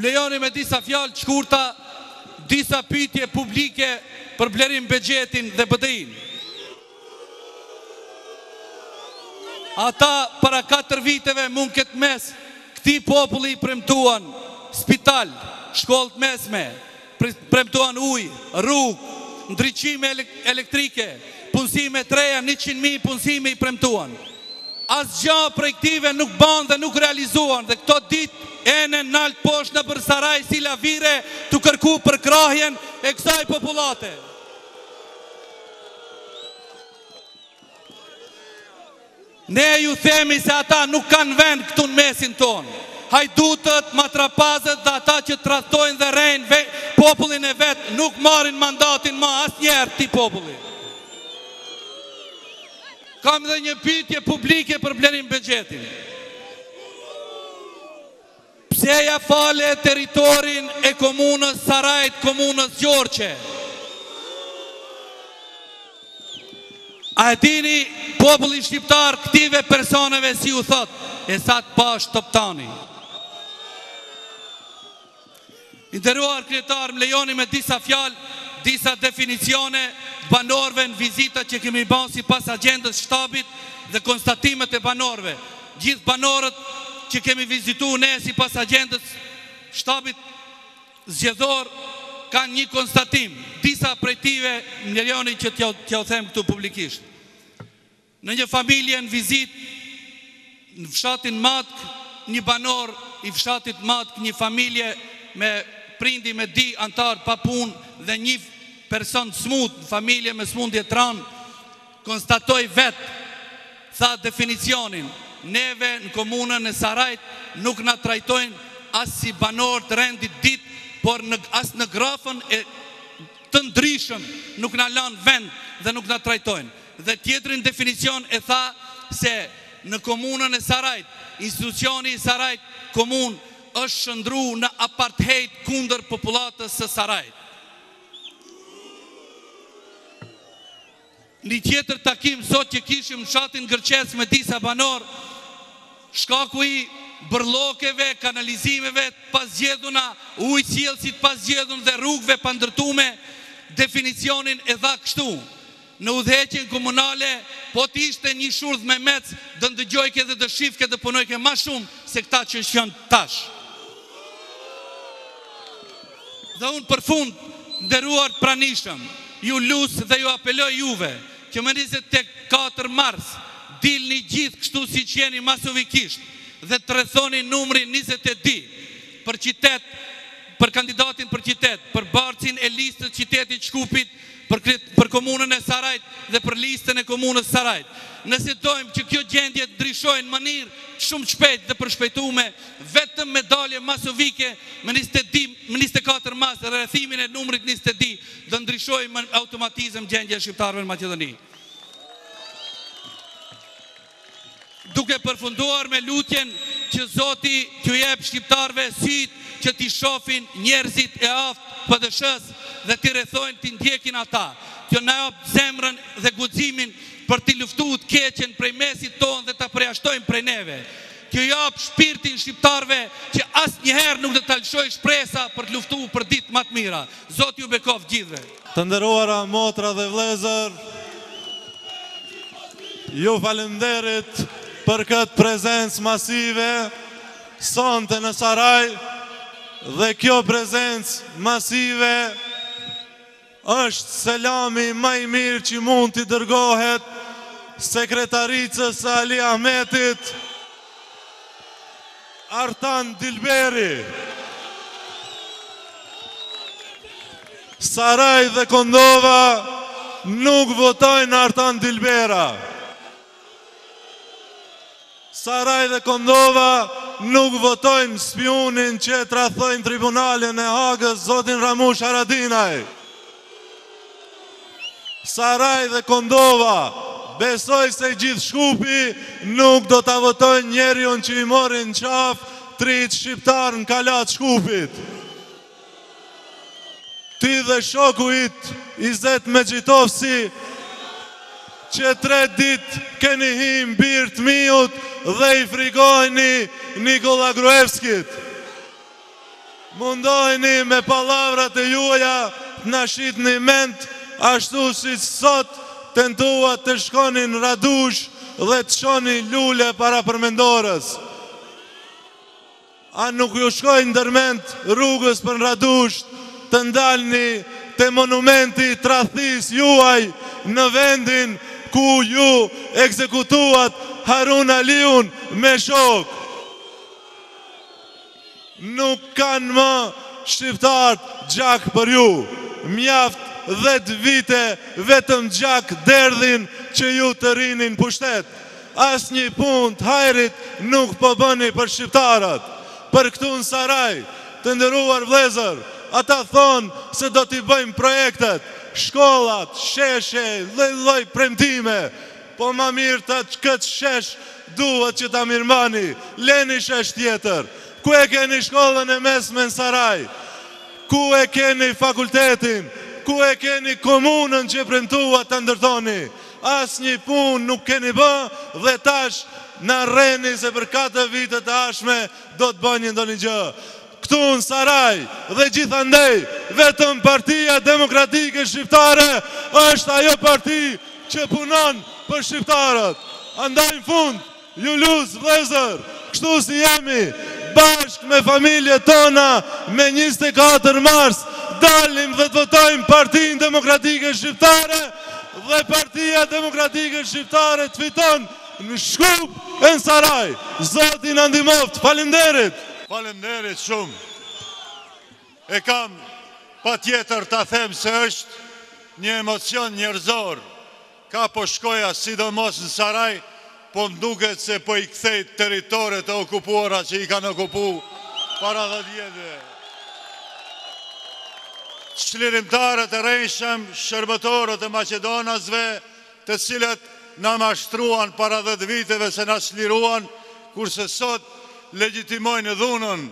Më lejoni me disa fjalë të shkurta, disa pyetje publike për Blerim Bexhetin dhe BDI-në. Ata para katër viteve mu në këtë mes këtij populli i premtuan spital, shkollë të mesme, premtuan ujë, rrugë, ndriçime elektrike, punësime të reja, 100.000 punësime i premtuan. Asgja prej këtive nuk banë dhe nuk realizuan dhe këto ditë enen nalt poshtë nëpër Saraj si lavire tu kërku përkrahjen e kësaj popullate. Ne ju themi se ata nuk kanë vend këtu në mesin tonë. Hajdutët, matrapazët dhe ata që tradhtojnë dhe rrejnë popullin e vet nuk marrin mandatin ma asnjëherë këtij populli. Kam dhe një pyetje publike për Blerim Bexhetin. Pse ja fale territorin e komunës Sarajit komunës Gjorçe? A e dini populli shqiptar këtive personeve si u thot Esat Pashë Toptani? I nderuar kryetar, më lejoni me disa fjalë, disa definicione të banorëve në vizitat që kemi ba sipas agjendës shtabit dhe konstatimet e banorëve. Gjithë banorët që kemi vizitu ne sipas agjendës shtabit zgjedhor kanë një konstatim. Disa prej tyve më lejoni që t'jua them këtu publikisht. Në një familje në vizitë në fshatin Matkë, një banor i fshatit Matkë, një familje me prindi me dy anëtarë pa punë dhe një person të smut në familje me smundje të rëndë, konstatoi vetë, tha definicionin, neve në komunën e Sarajit nuk na trajtojnë as si banorë të rendit dytë, por në, as në grafën e të ndryshëm nuk na lanë vend dhe nuk na trajtojnë. Dhe tjetrin definicion e tha se në komunën e Sarajit, institucioni i Sarajit komunë është shndërru në apartheid kundër popullatës së Sarajit. Një tjetër takim sot që kishim në fshatin Gërçec me disa banorë, shkaku i bërllokeve, kanalizimeve të pazgjedhuna, ujësjellësit pazgjedhun dhe rrugëve pandërtume, definicionin e dha kështu. Në udhëheqjen komunale, po të ishte një shurdh memec, do ndëgjojke dhe do shifke dhe punojke ma shumë se këta që janë tash. Dhe unë për fund, nderuar të pranishëm, ju lus dhe ju apeloj juve, që më 24 mars, dilni gjithë kështu siç jeni masovikisht dhe të rrethoni numrin 22 për qytet, për kandidatin për qytet, për bartësin e listës qytetit Shkupit, për, për komunën e Sarajit dhe për listën e komunës Sarajit. Nëse dojmë që kjo gjendje të ndryshojë në mënyrë shumë shpejt dhe përshpejtume, vetëm me dalje masovike më 22, më 24 mars dhe rrethimin e numrit 22 do ndryshojë me automatizëm gjendja e shqiptarëve në Maqedoni. Duke përfunduar me lutjen që Zoti t'ju jep shqiptarëve sytë që t'i shohin njerëzit e aftë PDSH-s dhe t'i rrethojnë t'i ndjekin ata. Kjo na jap zemrën dhe guximin për t'i luftu të keqen prej mesit tonë dhe ta përjashtojmë prej neve. Kjo jap shpirtin shqiptarëve që asnjëherë nuk do ta lëshojë shpresa për të luftu për ditë më të mira. Zoti ju bekoftë gjithëve. Të nderuara motra dhe vëllezër, ju faleminderit për këtë prezencë masive sonte në Saraj dhe kjo prezencë masive është selami ma i mirë që mund t'i dërgohet sekretaricës së Ali Ahmetit, Artan Dylberi. Saraj dhe Kondova nuk votojnë Artan Dylbera. Saraj dhe Kondova nuk votojnë spiunin që e tradhtoi tribunalin e Hagës, zotin Ramush Haradinaj. Saraj dhe Kondova, besoj se gjithë Shkupi nuk do ta votojnë njeriun që i mori në qafë të rinjtë shqiptarë në kala të Shkupit. Ti dhe shoku yt Izet Mexhitovski që tre ditë keni hi në bir të miut dhe i frikoheni Nikolla Gruevskit. Mundoheni me pallavrat e juaja të na shitni mendtë ashtu siç sot tentuat të shkoni në Radushë dhe të çoni lule para përmendores. A nuk ju shkoi ndërmend rrugës për në Radushë të ndalni te monumenti i tradhtisë juaj në vendin ku ju ekzekutuat Harun Aliun me shokë? Nuk kanë më shqiptarët gjak për ju. Mjaft 10 vite vetëm gjak derdhin që ju të rrini në pushtet. Asnjë punë të hajrit nuk po bëni për shqiptarët. Për këtu në Saraj, të nderuar vëllezër, ata thonë se do t'i bëjmë projektet, shkollat, sheshe, lloj-lloj premtime. Po ma mirë ta këtë shesh duhet që ta mirëmbani, leni shesh tjetër. Ku e keni shkollën e mesme në Saraj? Ku e keni fakultetin? Ku e keni komunën që premtuat ta ndërtoni? Asnjë punë nuk keni bë dhe tash na rreni se për 4 vitet e ardhshme do të bëni ndonjë gjë. Këtu në Saraj dhe gjithandej, vetëm Partia Demokratike Shqiptare është ajo parti që punon për shqiptarët. Andaj në fund, ju lus vëllezër, kështu si jemi, bashkë me familjet tona me 24 mars, dalim dhe të votojmë Partinë Demokratike Shqiptare dhe Partia Demokratike Shqiptare të fiton në Shkup e në Saraj. Zoti na ndihmoftë. Faleminderit. Faleminderit shumë. E kam patjetër ta them se është një emocion njerëzor. Ka po shkoja sidomos në Saraj, po më duket se po i kthej territoret e okupuara që i kanë okupu para 10 vjetëve. Çlirimtarët e rrejshëm, shërbëtorët e maqedonasve, të cilët na mashtruan para 10 viteve se na çliruan, kurse sot legjitimojnë dhunën,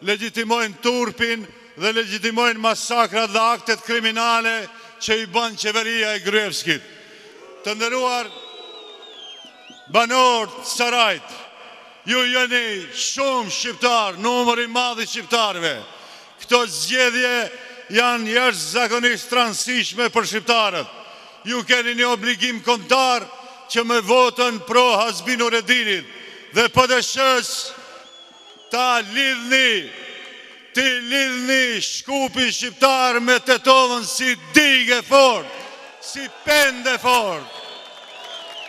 legjitimojnë turpin dhe legjitimojnë masakrat dhe aktet kriminale që i bën qeveria e Gruevskit. Të nderuar banorë të Sarajt, ju jeni shumë shqiptar, numër i madh i shqiptarëve. Këto zgjedhje janë jashtëzakonisht të rëndësishme për shqiptarët. Ju keni një obligim kombëtar që me votën pro Hazbi Nuredinit dhe PDSH-së ta lidhni, t'i lidhni Shkupin shqiptar me Tetovën si digë e fort, si pendë e fort.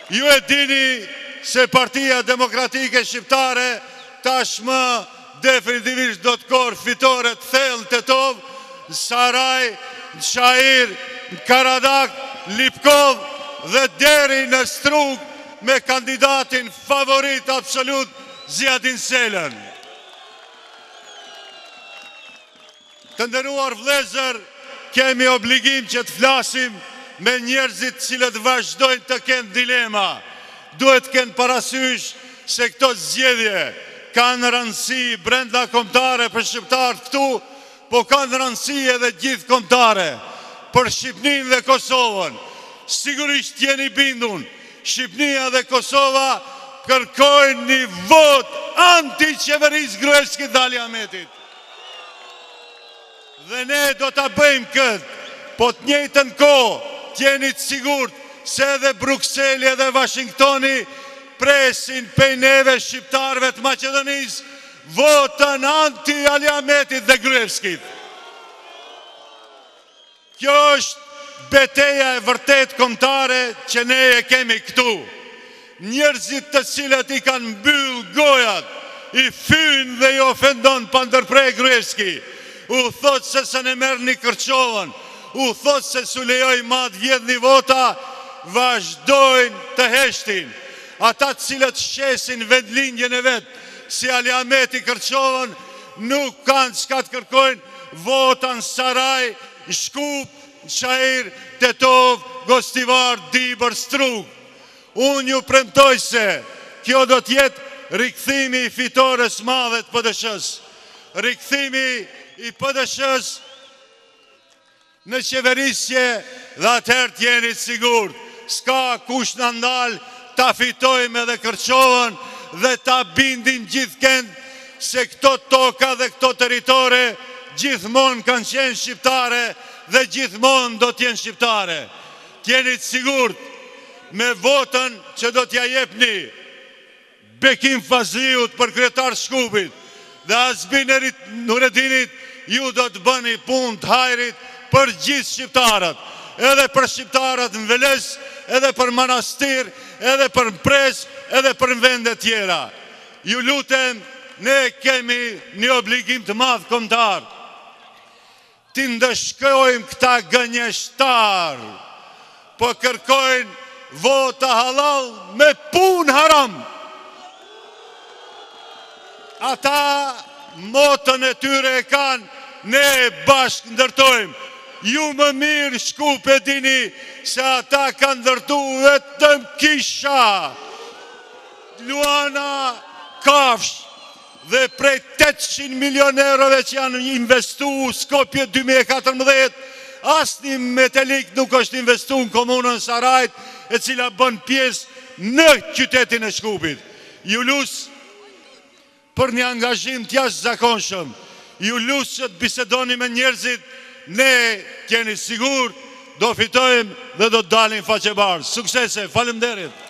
Ju e dini se Partia Demokratike Shqiptare tashmë definitivisht do të korrë fitore të thellë në Tetovë, në Saraj, në Çair, në Karadak, Lipkovë dhe deri në Strugë me kandidatin favorit absolut Ziadin Selën. Të nderuar vëllezër, kemi obligim që të flasim me njerëzit të cilët vazhdojnë të kenë dilema. Duhet të kenë parasysh se këto zgjedhje kanë rëndësi brenda kombëtare për shqiptarët këtu, po kanë rëndësi edhe gjithëkombëtare për Shqipninë dhe Kosovën. Sigurisht jeni bindun, Shqipnia dhe Kosova kërkojnë një votë anti-qeverisë Gruevskit dhe Ali Ahmetit. Dhe ne do ta bëjmë këtë, po të njëjtën kohë të jeni të sigurt se edhe Brukseli edhe Washingtoni presin pej neve shqiptarëve të Maqedonisë votën anti Ali Ahmetit dhe Gruevskit. Kjo është beteja e vërtetë kombëtare që ne e kemi këtu. Njerëzit të cilët i kanë mbyll gojat, i fyn dhe i ofendon pa ndërpre Gruevski, u thot se s'e merrni Kërçovën, u thot se s'u lejoj ma të vjedhni vota, vazhdojnë të heshtin. Ata të cilët shesin vendlindjen e vet, si Ali Ahmeti Kërçovën, nuk kanë çka të kërkojnë vota në Saraj, në Shkup, në Çair, Tetovë, Gostivar, Dibër, Strugë. Unë ju premtoj se kjo do të jetë rikthimi i fitores madhe të PDSH-së. Rikthimi i PDSH-së në qeverisje dhe atëherë të jeni të sigurt, s'ka kush na ndal ta fitojmë edhe Kërçovën dhe ta bindim gjithkënd se këto toka dhe këto territore. gjithmonë kanë qenë shqiptare dhe gjithmonë do të jenë shqiptare. Të jeni të sigurt me votën që do t'ia jepni Bekim Fazliut për kryetar të Shkupit dhe Azbi Nuredinit ju do të bëni punë të hajrit për gjithë shqiptarët, edhe për shqiptarët në Veles, edhe për Manastir, edhe për në Prespë, edhe për në vende tjera. Ju lutem, ne kemi një obligim të madh kombëtar. T'i ndëshkojmë këta gënjeshtarë, po kërkojnë vota hallall me punë haram. Ata moton e tyre e kanë, ne bashkë ndërtojmë. Ju më mirë Shkup e dini se ata kanë ndërtu vetëm kisha, luana, kafshë, Dhe prej 800 milion eurove që janë investu Skopje 2014, asnjë metelik nuk është investu në komunën Sarajt, e cila bën pjesë në qytetin e Shkupit. Ju lus për një angazhim të jashtëzakonshëm, ju lus që të bisedoni me njerëzit, ne të jeni sigurt, do fitojmë dhe do të dalim faqebardhë. Suksese, faleminderit!